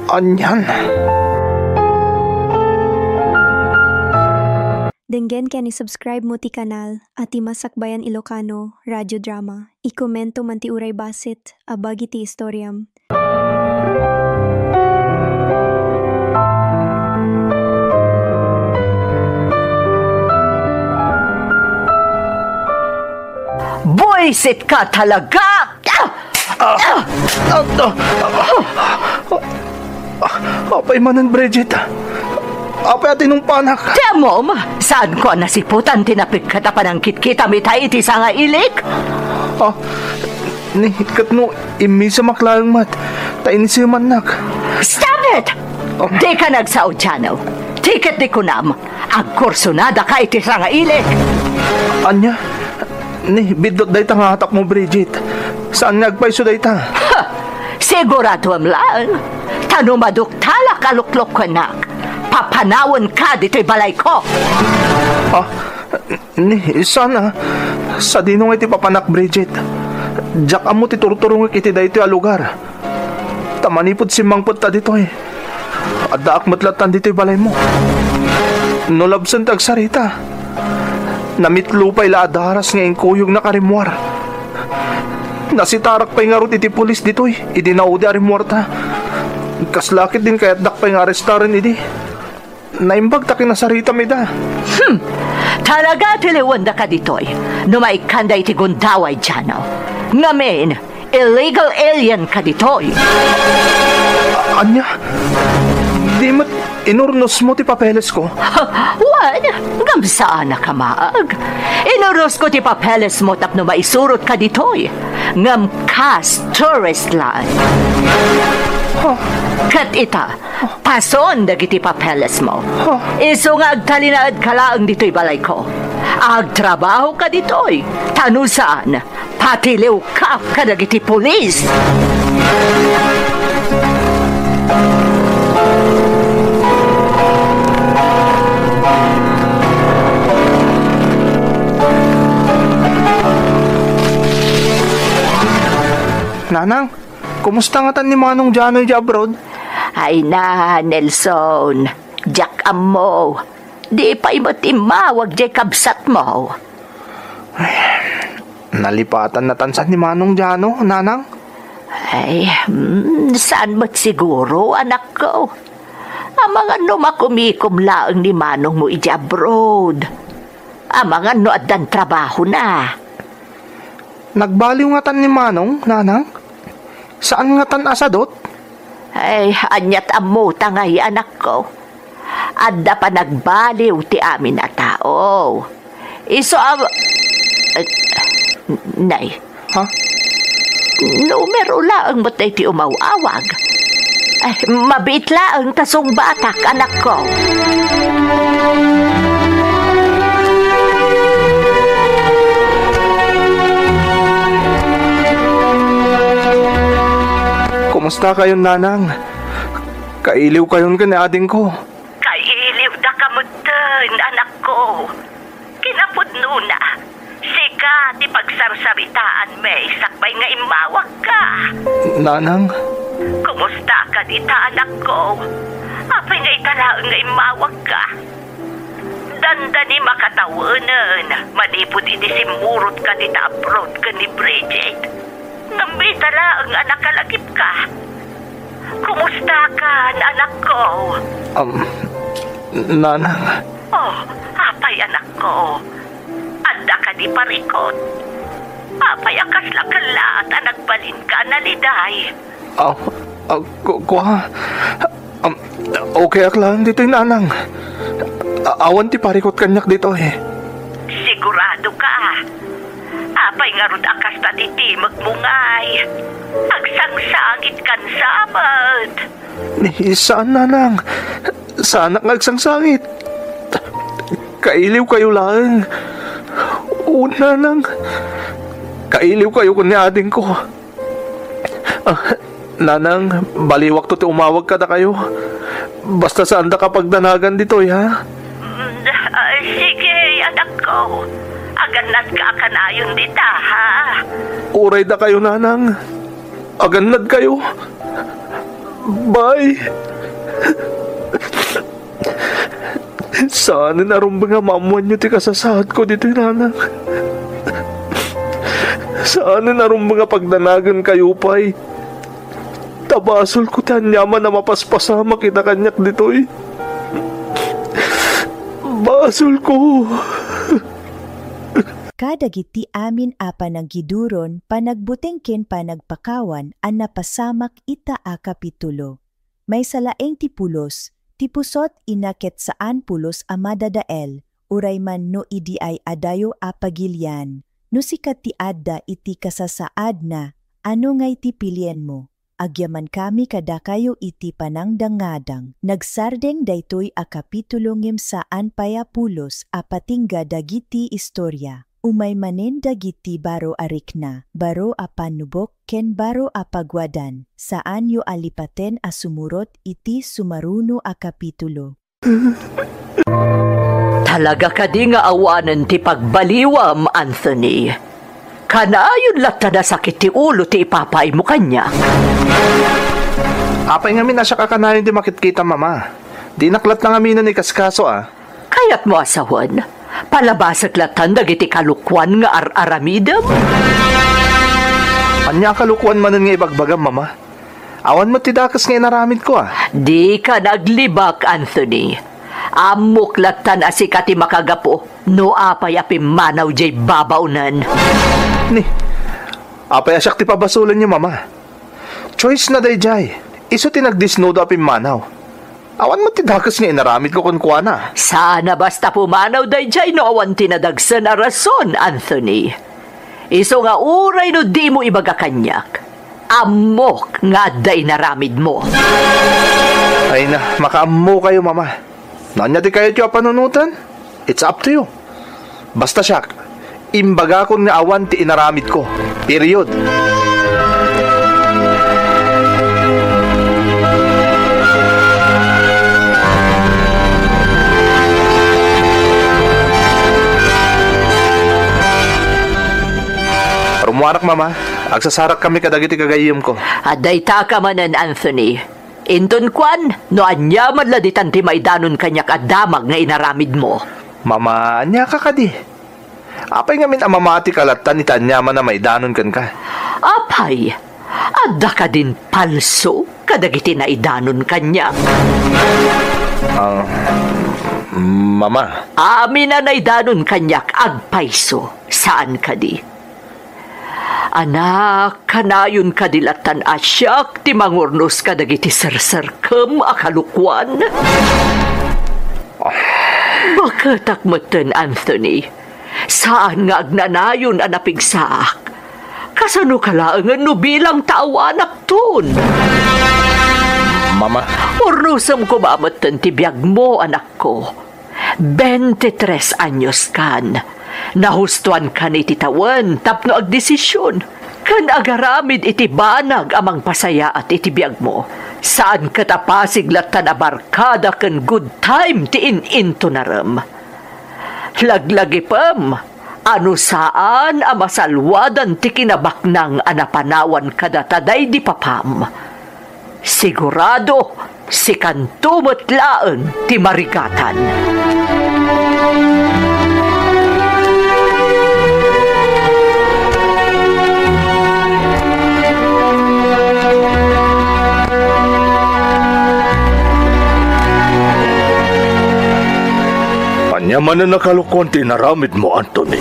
Anian? Denggen ken i-subscribe mo ti kanal a ti Masakbayan Ilocano Radio Drama. I-komento man ti uray bassit a bagi ti istoriam. Buisit ka talaga! Ah! Ah! Ah! Ah! Apay manen, Bridget? Apay a tinungpanak? Ti ammom, saanko a nasiputan ti napikkat a panangkitkitam ita iti sangailik? Ah, ni, ket no immisemak laeng met, ta inisemannak. Stop it! Oh. Dika nagsao, Jano. Ti ket di kunam, agkursunadaka iti sangailik. Ania? Ni, biddut dayta nga atapmo, Bridget. Saan nga agpayso dayta? Ha! Siguradoem laeng, ta no maduktalak a luklok kennak, papanawenka ditoy balayko. Ah, ni, saan a? Sadino nga iti papanak, Bridget? Diak ammo ti turturongek iti daytoy a lugar. Ta manipud simmangpet ta ditoy, addaak met lattan ditoy balaymo. No labsen ti agsarita, namitlo pay la a daras nga inkuyognak a rimmuar. Nasitarak pay ngarud iti pulis ditoy idi naudi a rimmuarta. Kasla ket din kayatdak pay nga arestaren idi. Naimbag ta kinasaritam ida. Hmm. Talaga ti liwendaka ditoy no maikkanda iti gundaway, Jano. Ngamin, illegal alien ka ditoy. Ania? Di met inurnosmo ti papelesko? Wen, ngem saanak a maag. Inurnosko ti papelesmo tapno maisurotka ditoy. Ngem kas tourist laeng. Huh? Ket ita, pason dagiti papelesmo. Huh? Isu nga agtalinaedka laeng ditoy balayko. Agtrabahoka ditoy. Ta no saan, patiliwka kadagiti pulis. Nanang, kumusta ngatan ni Manong Janoy di abroad? Ay na, Nelson. Diak ammo. Di pay met immawag diay kabsatmo. Ay, nalipatan natan san ni Manong Jano, Nanang? Ay, mm, saan met siguro, anakko. Amangan no makumikom laeng ni Manongmo iti abroad. Amangan no addan trabahona. Nagbaliw ngatan ni Manong, Nanang? Saan ngatan a sadut? Ay, aniat ammota ngay, anakko. Adda panagbaliw ti amin a tao. Isu a, eh, nay. Ha? Numero laeng met daytoy umaw-awag. Ay, mabiit laeng ta sungbatak, anakko. Kumusta kayon, Nanang? Kailiw kayon ken ni adingko. Kailiwdaka metten, anakko. Kinapudnona, sika ti pagsarsaritaanmi sakbay nga immawagka. Nanang? Kumusta ka dita, anakko? Apay nga ita laeng nga immawagka? Dandani makatawenen manipud idi simmurotka dita abroad ken ni Bridget. Ngem ita laeng a nakalagipka. Kumustakan, anakko? Um, Nanang. Oh, apay, anakko? Adda kadi parikut? Apay a kasla kellaat a nagbalinka a naliday? Aw, aw, ku-, kua. Um, okay ak laeng ditoy, Nanang. A-, awan ti parikut kaniak ditoy. Sigurado ka? Apay ngarud a kasta ti timekmo ngay? Agsangsangitkan sa met. Ni, saan, Nanang. Saanak nga agsangsangit. Kailiw kayo laeng. O, Nanang. Kailiw kayo ken ni adingko. Ah, Nanang, baliwakto ti umawag kadakayo. Basta saanda kapagdanagan ditoy, ha? Mm, ah, sige, anakko. Agannadka a kanayon dita, ha? Uray dakayo, Nanang. Agannad kayo. Bye. Saanen a rumbeng a maammoanyo ti kasasaadko ditoy, Nanang. Saanen a rumbeng a pagdanagen kayo pay. Ta basolko ti aniaman a mapaspasamak ita kaniak ditoy. Basolko. Kadagiti amin a panaggiduron, panagbuteng ken panagpakawan a napasamak ita a kapitulo. Maysa laeng ti pulos, ti pusot ina ket saan pulos a madadael, uray man no idi ay adayo a pagilian. No sika ti adda iti kasasaadna, ano ngay ti pilienmo? Agyamankami kadakayo iti panangdangadang. Nagsardeng daytoy a kapitulo ngem saan pay a pulos a patingga dagiti istoria. Umay manen dagiti baro a rikna, baro a pannubok, ken baro a paguadan. Saanyo a lipaten a sumurot iti sumaruno a kapitulo. Talaga kadi nga awanen ti pagbaliwam, Anthony? Kanayon latta nasakit ti ulo ti ipapaaymo kaniak. Apay ngamin a siak a kanayon ti makitkita, Mama? Dinak latta ngaminen ikaskaso, a. Kayatmo a sawen, palabasek lattan dagiti kalokuan nga ar-aramidem? Ania a kalokoan manen nga ibagbagam, Mama? Awan met ti dakes nga inaramidko, a. Dika naglibak, Anthony. Ammok lattan a sika ti makagapu no apay a pimmanaw diay babaonen. Ni, apay a siak ti pabasolenyo, Mama? Choice na daydiay. Isu ti nagdesnudo a pimmanaw. Awan met ti dakes nga inaramidko kenkuana. Saan a basta pumanaw daydiay no awan ti nadagsen a rason, Anthony. Isu nga uray no dimo ibaga kaniak, ammok nga adda inaramidmo. Ay na, makaammokayo, Mama. No ania ti kayatyo a panunoten? It's up to you. Basta siak, imbagakon nga awan ti inaramidko. Period. Rummuarak, Mama. Agsasarakkami kadagiti gagayyemko. Adda itaka manen, Anthony. Inton kuan, no ania man la ditan ti maidanon kaniak a damag nga inaramidmo. Mama, ania ka kadi? Apay ngamin a mamatika lattan iti aniaman a maidanon kenka? Apay, adda kadin palso kadagiti naidanon kaniak? Ah, Mama. Amin a naidanon kaniak agpayso, saan kadi? Anak, kanayon kadi lattan a siak ti mangurnos kadagiti serserkem a kalokuan? Baketak metten, Anthony. Saan nga agnanayon a napigsaak. Kasanoka laengen no bilang ta awanakton? Mama. Urnosem koma metten ti biagmo, anakko. Bente tres anyos kan. Nahustoan kan iti tawen tapno agdesision ken agaramid iti banag a mangpasayaat iti biagmo. Saan ket a pasig lattan a barkada ken good time ti in-intonarem. Laglagipem a no saan a masalwadan ti kinabaknang a napanawan kadata daydi papam, sigurado, sikanto met laeng ti marigatan. Ania manen a kalokuan ti inaramidmo, Anthony?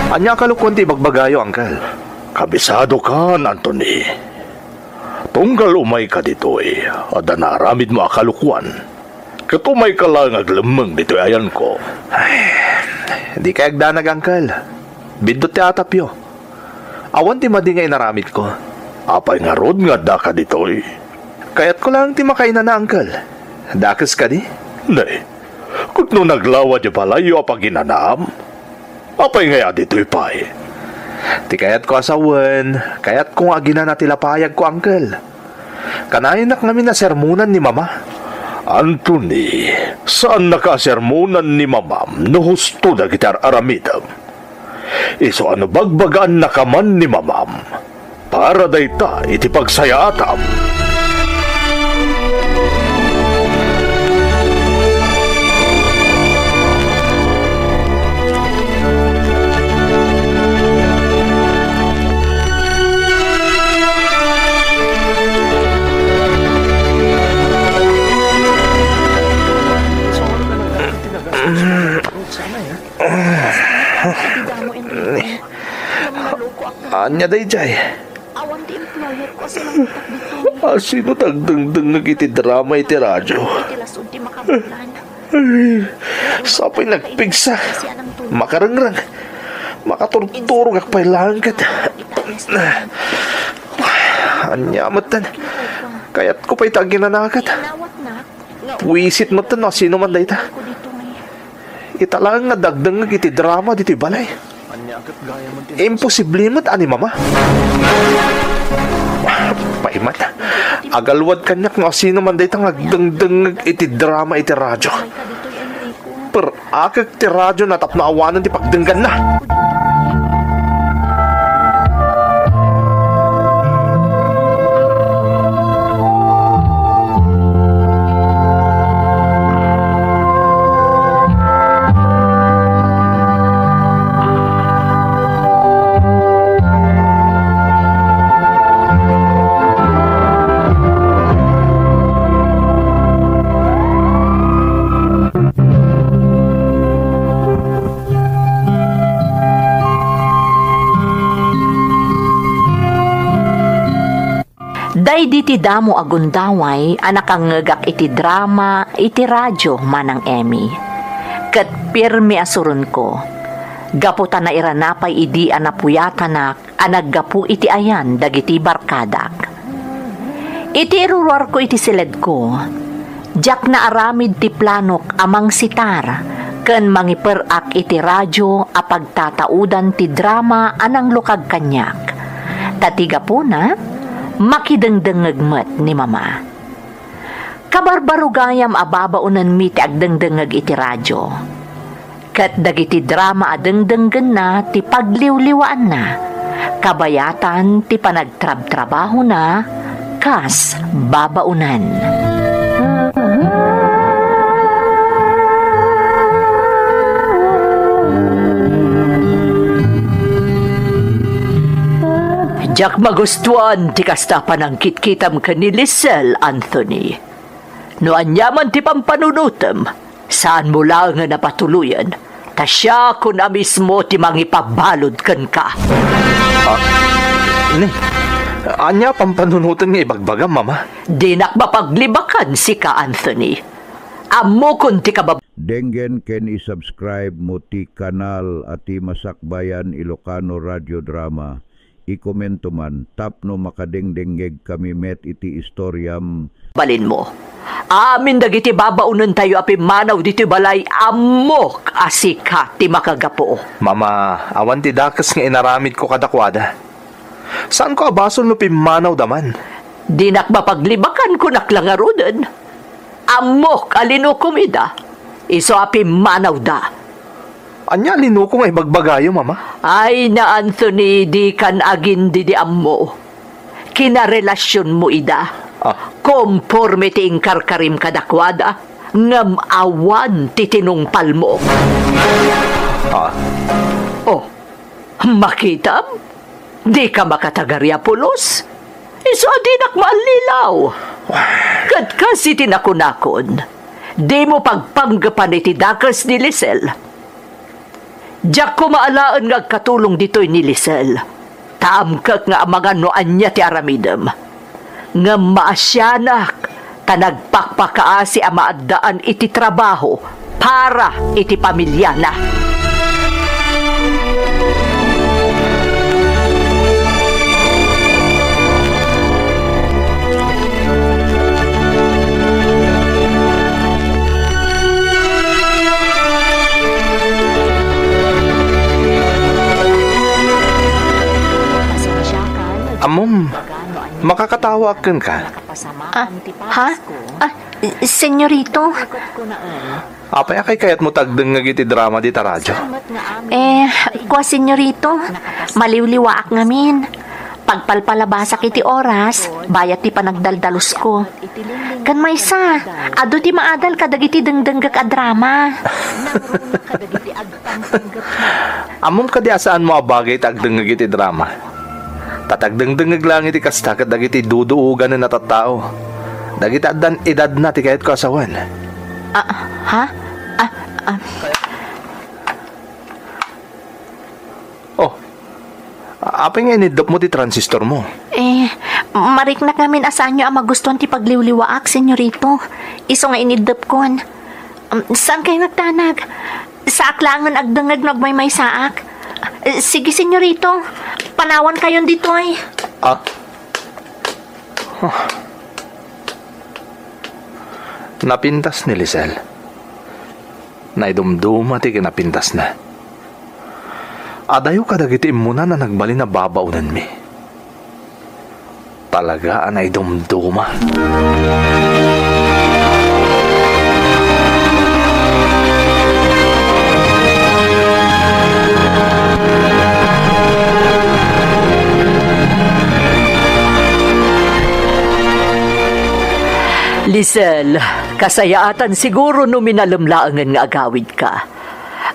Ania a kalokuan ti ibagbagayo, Uncle? Kabisadokan, Anthony. Tunggal umayka ditoy, adda naaramidmo a kalokuan. Ket umayka laeng aglemmeng ditoy ayanko. Ay, dikay agdanag, Uncle. Biddut ti atapyo. Awan ti madi nga inaramidko. Apay ngarud nga addaka ditoy? Kayatko laeng ti makainana, Uncle. Dakes kadi? Nay, ket no naglawa ti balayyo a paginanaam, apay ngay a ditoy pay? Ti kayatko a sawen, kayatko nga aginana ti lapayagko, Uncle. Kanayonak ngamin a sermonan ni Mama. Anthony, saannaka a sermonan ni Mamam no husto dagiti ar-aramidem. Isu a no bagbagaannaka man ni Mamam, para dayta iti pagsayaatam. Ania daydiay? Awan ti employer ko a sinangpetak ditoy. Asino ti agdengdengngeg iti drama iti radio? Iti lasud ti makabulan. Ay, sapay nagpigsa. Makarengreng. Makaturturogak pay laeng ket. Ania metten? Kayatko pay ti aginanakat. Buisit metten no asino man dayta. Ita laeng nga dagdengngeg iti drama ditoy balay. Imposible met a ni Mama. Payman, agalwad kaniak no asino man dayta nga agdengdengngeg iti drama iti radio. Per-akek ti radio na tapno awanen ti pagdengganna. Idi ti damo a gundaway a nakangngegak iti drama iti radio, Manang Emmy, ket pirmi a suronko, gapu ta nairana pay idi a napuyatanak a naggapu iti ayan dagiti barkadak. Iti iruruarko iti siledko, diak naaramid ti planok a mangsitar ken mangiper-ak iti radio a pagtataudan ti drama a nanglukag kaniak. Ta ti gapuna, makidengdengngeg met ni Mama. Kabarbarugayam a babaonenmi ti agdengdengngeg iti radio. Ket dagiti drama a dengdenggenna ti pagliwliwaanna, kabayatan ti panagtrabtrabahona kas babaonen. Diak magustuan ti kasta panangkitkitam ken ni Lisel, Anthony. No ania man ti pampanunotem, saanmo laengen a patuloyen, ta siakon a mismo ti mangipabalud kenka. Ah, ni, ania pampanunoten nga ibagbagam, Mama? Dinak mapaglibakan sika, Anthony. Ammokon ti kabab- Denggen ken i-subscribe mo ti kanal a ti Masakbayan Ilocano Radio Drama. I-komento man tapno makadengdengngegkami met iti istoriam. Balinmo. Amin dagiti babaonentayo a pimmanaw ditoy balay, ammok a sika ti makagapu. Mama, awan ti dakes nga inaramidko kadakuada. Saanko a basol no pimmanawda man. Dinak mapaglibakan, kunak la ngaruden. Ammok a linukom ida. Isu a pimmanawda. Ania a linuko nga ibagbagayo, Mama? Ay na, Anthony, dikan agindidi ammo. Kinarelasionmo ida. Ah. Komporme ti inkarkarim kadakuada, ngem awan ti tinungpalmo. Ah. Oh, makitam? Dika makatagari a pulos? Isu a dinak maallilaw. Ket kas iti nakunakon, dimo pagpanggepan iti dakes ni Lisel. Diak koma alaen nga agkatulong ditoy ni Lisel, ta amkek nga amangan no ania ti aramidem. Ngem maasianak ta nagpakpakaasi a maaddaan iti trabaho para iti pamiliana. Ammom, makakatawaak kenka. Ah, ha? Ah, senyorito. Apay a kaykayatmo ti agdengngeg iti drama dita radio? Eh, kua, senyorito, maliwliwaak ngamin. Pagpalpalabasak iti oras, bayat ti panagdaldalusko. Ken maysa, adu ti maadal kadagiti dengdenggek a drama. Ammom kadi a saanmo a bagay ti agdengngeg iti drama? Ta ti agdengdengngeg laeng iti kasta ket dagiti duduoganen a tattao. Dagiti addan edadna ti kayatko a sawen. Ah, ha? Ah, ah. Oh, apay nga iniddepmo ti transistormo? Eh, mariknak ngamin a saanyo a magustuan ti pagliwliwaak, senyorito. Isu nga iniddepkon. Um, saankayo nga agdanag? Saak laengen agdengngeg no agmaymaysaak. Eh, sige, senyorito. Panawankayon ditoy. Ah? Huh. Napintas ni Lisel. Naidumduma ti kinapintasna. Adayo kadagiti immunan a nagbalin a babaonenmi. Talaga a naidumduma. Lisel, kasayaatan siguro no minalem laengen nga agawidka.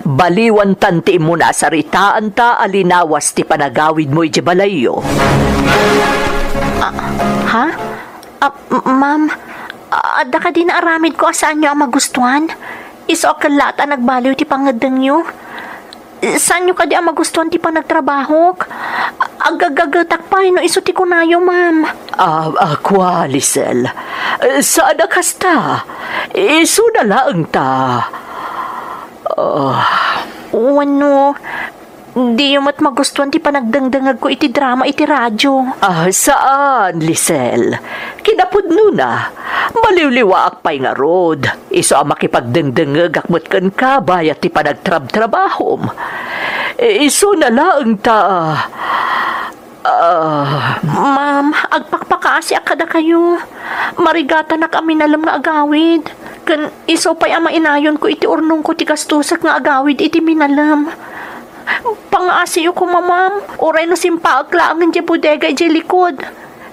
Baliwantan ti immuna a saritaanta a linawas ti panagawidmo idiay balayyo. Ah, ha? Ah, m-, ma'am, adda kadi naaramidko a saanyo a magustuan? Isu a ket latta a nagbaliw ti pangngeddengyo. Saanyo kadi a magustuan ti panagtrabahok? Agagagatak pay no isu ti kunayo, ma'am. Ah, ah, kua, Lisel. Eh, saan a kasta. Isuna laeng ta. Ah. Wenno, diyo met magustuan ti panagdengdengegko iti drama iti radyo? Ah, saan, Lisel. Kinapudnona, maliwliwaak pay ngarud. Isu a makipagdengdengegak met kenka bayat ti panagtrabtrabahom. Eh, isuna laeng ta, ah, Ma'am, agpakpakaasiak kadakayo. Marigatanak a minalem nga agawid. Ken isu pay a mainayonko iti urnongko ti gastosek nga agawid iti minalem. Pangaasiyo koma, ma'am. Uray no simpaek laengen diay bodega idiay likod.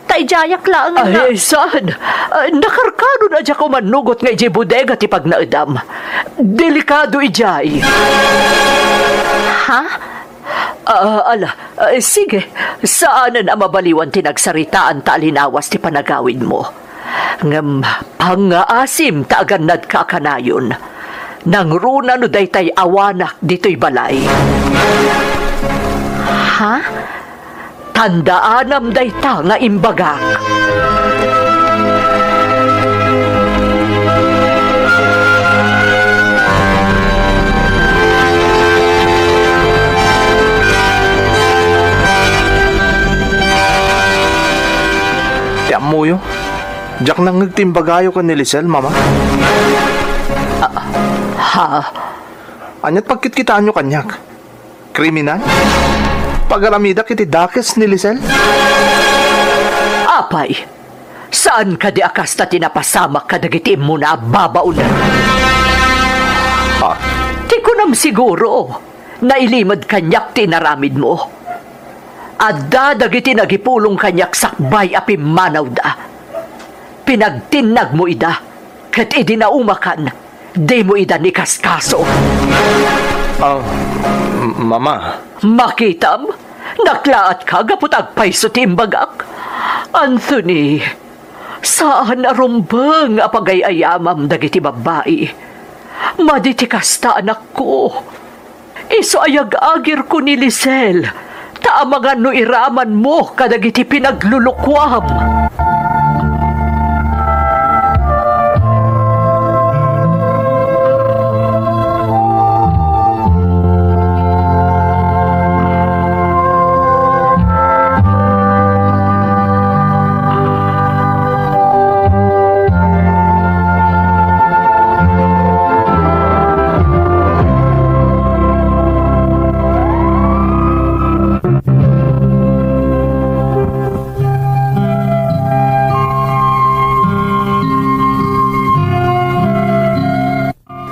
Ta idiayak laeng nga Ay, saan? Ah, nakarkaron a diak umannugot nga idiay bodega ti pagnaedam. Delikado idiay. Ha? Ah, ala, ah, sige. Saanen a mabaliwan ti nagsaritaan ta alinawas ti panagawidmo. Ngem pangngaasim ta agannadka a kanayon. Nangruna no daytay awanak ditoy balay. Ha? Tandaanam dayta nga imbagak. Ti ammoyo, diak nangngeg ti imbagayo ken ni Lisel, Mama. Ah, ha? Ania't pagkitkitaanyo kaniak? Kriminal? Pagaramidak iti dakes ni Lisel? Apay, saan kadi a kasta ti napasamak kadagiti immuna a babaonen? Ah. Ti kunam siguro, nailimed kaniak ti inaramidmo. Adda dagiti nagipulong kaniak sakbay a pimmanawda. Pinagtinnagmo ida, ket idi naumakan, dimo ida nikaskaso. Ah, m-, Mama. Makitam, naklaatka gapu ta agpayso ti imbagak. Anthony, saan a rumbeng a pagay-ayamam dagiti babbai. Madi ti kasta, anakko. Isu a yag-agirko ni Lisel, ta amangan no iramanmo kadagiti pinaglulukuam.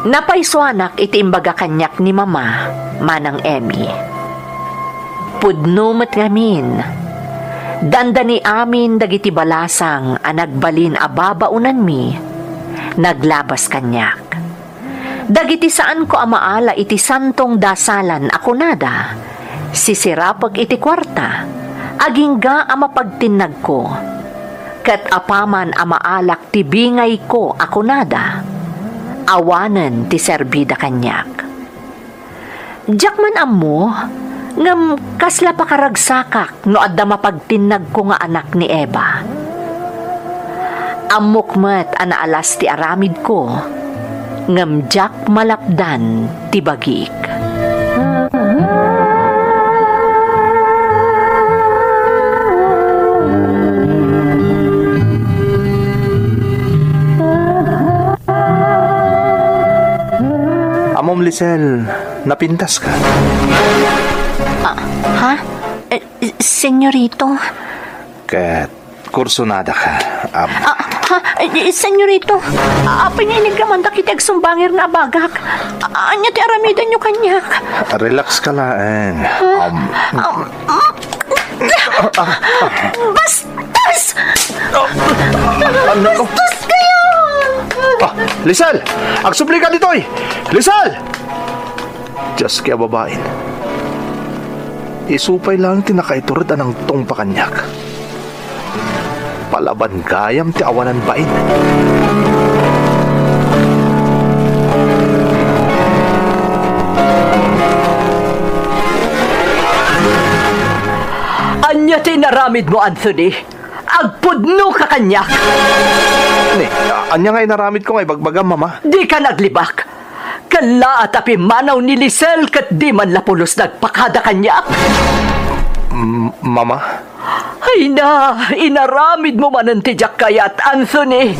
Napaysuanak iti imbaga kaniak ni Mama, Manang Emmy. Pudno met ngamin. Dandani amin dagiti balasang a nagbalin a babaonanmi, naglabas kaniak. Dagiti saanko a maala iti santong dasalan a kunada, sisirapek iti kuarta, agingga a mapagtinnagko. Ket apaman a maalak ti bingayko a kunada, awanen ti serbida kaniak. Diak man ammo, ngem kasla pakaragsakak no adda mapagtinnagko nga anak ni Eva. Ammok met a naalas ti aramidko, ngem diak malapdan ti bagik. Ammom, Lisel, napintaska. Ah, ha? Eh, senyorito? Ket kursunadaka, am. Ah, ha? Eh, senyorito, apay nga iniggamandak iti agsumbanger nga abagak? Ania ti aramidenyo kaniak? Relax ka laeng. Am. Am, mm. Bastos! Ano? Bastos kayo! Ah, Lisel! Agsubli ka ditoy! Lisel! Dios, kaya babain. Isu pay lang ti nakaitured a nangtungpa kaniak. Palaban gayam ti awanan bain. Ti inaramidmo, Anthony. Agpudnoka kaniak. Ni, a-, ania nga inaramidko nga ibagbagam, Mama? Dika naglibak. Kallaat a pimmanaw ni Lisel ket di man la pulos nagpakada kaniak. M-, Mama? Ay na, inaramidmo manen ti diak kayat, Anthony.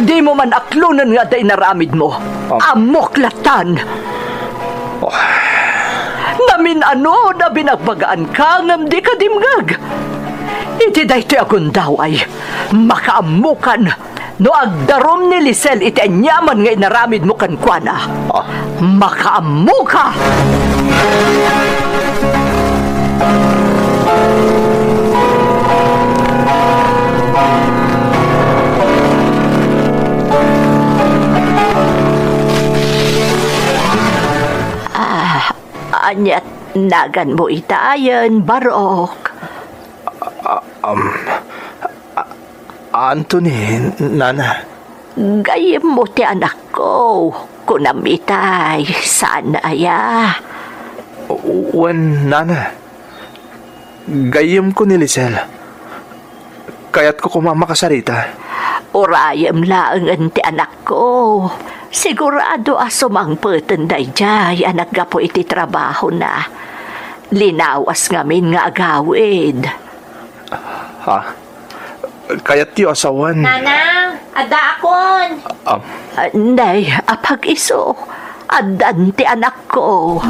Dimo man aklonen nga adda inaramidmo. Am- Ammok lattan. Oh. Namin-anod a binagbagaanka ngem dika dimngeg. Iti daytoy a gundaway, makaammokan no agdarum ni Lisel iti aniaman nga inaramidmo kenkuana. Ah. Makaammoka! Ah, aniat naganmo itayen, Barok? Ah, um, ah, Anthony, Nana. Gayyemmo ti anakko, kunam itay, saan aya? Wen, Nana. Gayyemko ni Lisel. Kayatko koma a makasarita. Urayem laengen ti anakko. Sigurado a sumangpeten daydiay a naggapu iti trabahona. Linawas ngamin nga agawid. Ha? Kayatyo a sawen. Nanang, addaakon. Ah. Ah, nay, apag-isu. Addan ti anakko.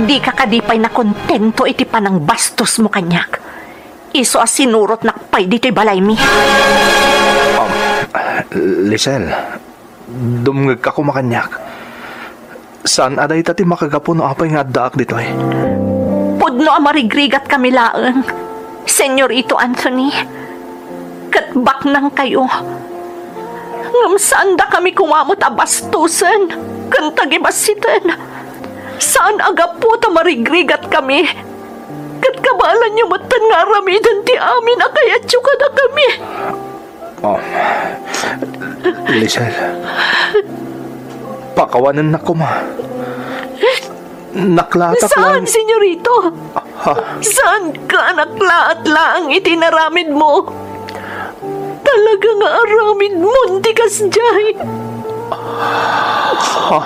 Dika kadi pay nakontento iti panangbastosmo kaniak. Isu a sinurotnak pay ditoy balaymi. Um, Lisel, dumngegka koma kaniak. Saan a dayta ti makagapu no apay nga addaak ditoy. Pudno a marigrigatkami laeng, Senyorito Anthony. Ket baknangkayo. Ngem saandakami koma met a bastosen ken tagibassiten. Saan a gapu ta marigrigatkami. Ket kabaelanyo metten nga aramiden ti amin a kayatyo kadakami. Oh. Lisel. Pakawanennak koma. Naklaatak Saan, lang. Senyorito? Ha? Saanka a naklaat laeng iti inaramidmo? Talaga nga aramidmon ti kasdiay. Ha?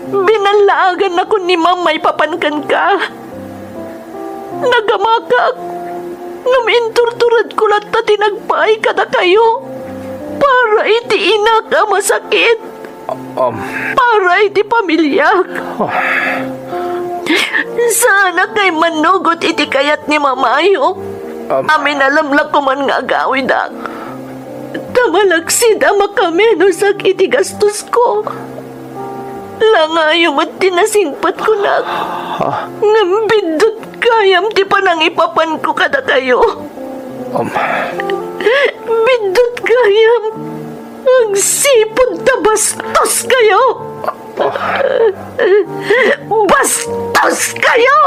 Binallaagannakon ni Mama maipapan kenka. Nagamakak, ngem inturturedko latta ti nagpaay kadakayo para iti inak a masakit, Um, para iti pamiliak. Oh. Saanak nga immanugot iti kayat ni Mamayo. Um, a minalemlak koman nga agawidak. Ta malaksid a makamenusak iti gastosko. Langayo met ti nasingpet kunak. Ah. Ngem biddut gayam ti panangipapanko kadakayo. Um. Biddut gayam. Agsipud ta bastoskayo. Ah. Bastoskayo!